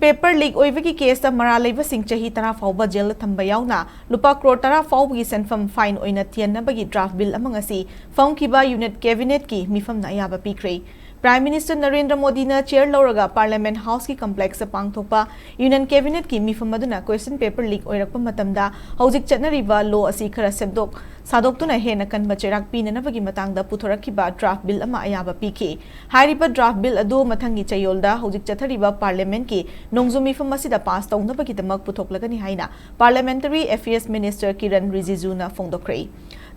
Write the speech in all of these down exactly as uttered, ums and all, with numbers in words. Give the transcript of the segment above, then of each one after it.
Paper leak ꯑꯣꯏꯕꯒꯤ case ꯇ ꯃꯔꯥꯜ ꯂꯩꯕꯁꯤꯡ ꯆꯍꯤ ꯇꯔꯥ ꯐꯥꯎꯕ jail ꯗ ꯊꯝꯕ ꯌꯥꯎꯅ ꯂꯨꯄꯥ crore ꯇꯔꯥ ꯐꯥꯎꯕꯒꯤ ꯁꯦꯟꯐꯝ fine ꯑꯣꯏꯅ ꯊꯤꯍꯟꯅꯕꯒꯤ draft bill ꯑꯃ ꯉꯁꯤ ꯐꯝꯈꯤꯕ Union Cabinet ꯀꯤ ꯃꯤꯐꯝꯅ ꯑꯌꯥꯕ ꯄꯤꯈ꯭ꯔꯦ꯫ Prime Minister ꯅꯔꯦꯟꯗ꯭ꯔ ꯃꯣꯗꯤꯅ chair ꯂꯧꯔꯒ Parliament House ꯀꯤ complex ꯇ ꯄꯥꯡꯊꯣꯛꯄ Union Cabinet ꯀꯤ ꯃꯤꯐꯝ ꯑꯗꯨꯅ question paper leak ꯑꯣꯏꯔꯛꯄ ꯃꯇꯝꯗ ꯍꯧꯖꯤꯛ ꯆꯠꯅꯔꯤꯕ law ꯑꯁꯤ ꯈꯔ ꯁꯦꯝꯗꯣꯛ ꯁꯥꯗꯣꯛꯇꯨꯅ ꯍꯦꯟꯅ ꯀꯟꯕ ꯆꯩꯔꯥꯛ ꯄꯤꯅꯅꯕꯒꯤ ꯃꯇꯥꯡꯗ ꯄꯨꯊꯣꯔꯛꯈꯤꯕ draft bill ꯑꯃ ꯑꯌꯥꯕ ꯄꯤꯈꯤ꯫ ꯍꯥꯏꯔꯤꯕ draft bill ꯑꯗꯨ ꯃꯊꯪꯒꯤ ꯆꯌꯣꯜꯗ ꯍꯧꯖꯤꯛ ꯆꯠꯊꯔꯤꯕ Parliament ꯀꯤ ꯅꯣꯡꯖꯨ ꯃꯤꯐꯝ ꯑꯁꯤꯗ pass ꯇꯧꯅꯕꯒꯤꯗꯃꯛ ꯄꯨꯊꯣꯛꯂꯒꯅꯤ ꯍꯥꯏꯅ Parliamentary Affairs Minister ꯀꯤꯔꯟ ꯔꯤꯖꯤꯖꯨꯅ ꯐꯣꯡꯗꯣꯛꯈ꯭ꯔꯦ꯫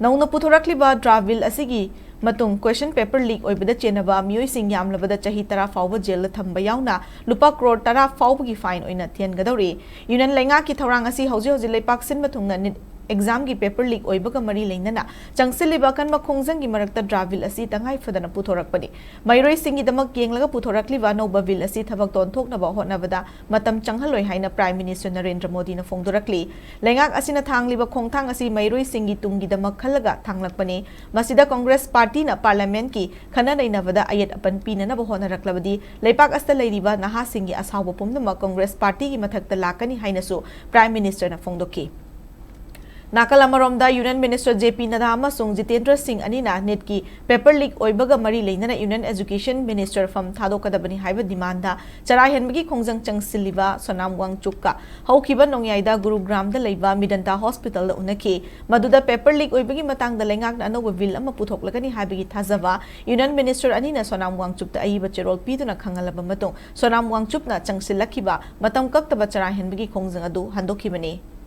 ꯅꯧꯅ ꯄꯨꯊꯣꯔꯛꯂꯤꯕ draft bill ꯑꯁꯤꯒꯤ ꯃꯇꯨꯡ question paper leak ꯑꯣꯏꯕꯗ ꯆꯦꯟꯅꯕ ꯃꯤꯑꯣꯏꯁꯤꯡ ꯌꯥꯝꯂꯕꯗ ꯆꯍꯤ ꯇꯔꯥ ꯐꯥꯎꯕ jail ꯗ ꯊꯝꯕ ꯌꯥꯎꯅ ꯂꯨꯄꯥ crore ꯇꯔꯥ ꯐꯥꯎꯕꯒꯤ fine ꯑꯣꯏꯅ ꯊꯤꯍꯟꯒꯗꯧꯔꯤ꯫ Union ꯂꯩꯉꯥꯛꯀꯤ ꯊꯧꯔꯥꯡ ꯑꯁꯤ ꯍꯧꯖꯤꯛ ꯍꯧꯖꯤꯛ ꯂꯩꯄꯥꯛ ꯁꯤꯟꯕ ꯊꯨꯡꯅ NEET exam ꯒꯤ paper leak ꯑꯣꯏꯕꯒ ꯃꯔꯤ ꯂꯩꯅꯅ ꯆꯪꯁꯤꯜꯂꯤꯕ ꯑꯀꯟꯕ ꯈꯣꯡꯖꯪꯒꯤ ꯃꯔꯛꯇ draft bill ꯑꯁꯤ ꯇꯉꯥꯏ ꯐꯗꯅ ꯄꯨꯊꯣꯔꯛꯄꯅꯤ꯫ ꯃꯍꯩꯔꯣꯏꯁꯤꯡꯒꯤꯗꯃꯛ ꯌꯦꯡꯂꯒ ꯄꯨꯊꯣꯔꯛꯂꯤꯕ ꯑꯅꯧꯕ bill ꯑꯁꯤ ꯊꯕꯛꯇ ꯑꯣꯟꯊꯣꯛꯅꯕ ꯍꯣꯠꯅꯕꯗ ꯃꯇꯝ ꯆꯪꯍꯜꯂꯣꯏ ꯍꯥꯏꯅ Prime Minister ꯅꯔꯦꯟꯗ꯭ꯔ ꯃꯣꯗꯤꯅ ꯐꯣꯡꯗꯣꯔꯛꯂꯤ꯫ ꯂꯩꯉꯥꯛ ꯑꯁꯤꯅ ꯊꯥꯡꯂꯤꯕ ꯈꯣꯡꯊꯥꯡ ꯑꯁꯤ ꯃꯍꯩꯔꯣꯏꯁꯤꯡꯒꯤ ꯇꯨꯡꯒꯤꯗꯃꯛ ꯈꯜꯂꯒ ꯊꯥꯡꯂꯛꯄꯅꯤ꯫ ꯃꯁꯤꯗ Congress Party ꯅ Parliament ꯀꯤ ꯈꯟꯅ ꯅꯩꯅꯕꯗ ꯑꯌꯦꯠ ꯑꯄꯟ ꯄꯤꯅꯅꯕ ꯍꯣꯠꯅꯔꯛꯂꯕꯗꯤ ꯂꯩꯄꯥꯛ ꯑꯁꯤꯗ ꯂꯩꯔꯤꯕ ꯅꯍꯥꯁꯤꯡꯒꯤ ꯑꯁꯥꯎꯕ ꯄꯨꯝꯅꯃꯛ Congress Party ꯒꯤ ꯃꯊꯛꯇ ꯂꯥꯛꯀꯅꯤ ꯍꯥꯏꯅꯁꯨ Prime Minister ꯅ ꯐꯣꯡꯗꯣꯛꯈꯤ꯫ ꯅꯥꯀꯜ ꯑꯃꯔꯣꯝꯗ Union Minister ꯖꯦ ꯄꯤ ꯅꯗꯥ ꯑꯃꯁꯨꯡ ꯖꯤꯇꯦꯟꯗ꯭ꯔ ꯁꯤꯡ ꯑꯅꯤꯅ NEET ꯀꯤ paper leak ꯑꯣꯏꯕꯒ ꯃꯔꯤ ꯂꯩꯅꯅ Union Education Minister ꯐꯝ ꯊꯥꯗꯣꯛꯀꯗꯕꯅꯤ ꯍꯥꯏꯕ demand ꯗ ꯆꯔꯥ ꯍꯦꯟꯕꯒꯤ ꯈꯣꯡꯖꯪ ꯆꯪꯁꯤꯜꯂꯤꯕ ꯁꯣꯅꯥꯝ ꯋꯥꯡꯆꯨꯞꯀ ꯍꯧꯈꯤꯕ ꯅꯣꯡꯌꯥꯏꯗ ꯒꯨꯔꯨꯒ꯭ꯔꯥꯝꯗ ꯂꯩꯕ ꯃꯤꯗꯟꯇꯥ Hospital ꯗ ꯎꯅꯈꯤ꯫ ꯃꯗꯨꯗ paper leak ꯑꯣꯏꯕꯒꯤ ꯃꯇꯥꯡꯗ ꯂꯩꯉꯥꯛꯅ ꯑꯅꯧꯕ bill ꯑꯃ ꯄꯨꯊꯣꯛꯂꯒꯅꯤ ꯍꯥꯏꯕꯒꯤ ꯊꯥꯖꯕ Union Minister ꯑꯅꯤꯅ ꯁꯣꯅꯥꯝ ꯋꯥꯡꯆꯨꯞꯇ ꯑꯏꯕ ꯆꯦꯔꯣꯜ ꯄꯤꯗꯨꯅ ꯈꯪꯍꯜꯂꯕ ꯃꯇꯨꯡ ꯁꯣꯅꯥꯝ ꯋꯥꯡꯆꯨꯞꯅ ꯆꯪꯁꯤꯜꯂꯛꯈꯤꯕ ꯃꯇꯝ ꯀꯛꯇꯕ ꯆꯔꯥ ꯍꯦꯟꯕꯒꯤ ꯈꯣꯡꯖꯪ ꯑꯗꯨ ꯍꯟꯗꯣꯛꯈꯤꯕꯅꯤ꯫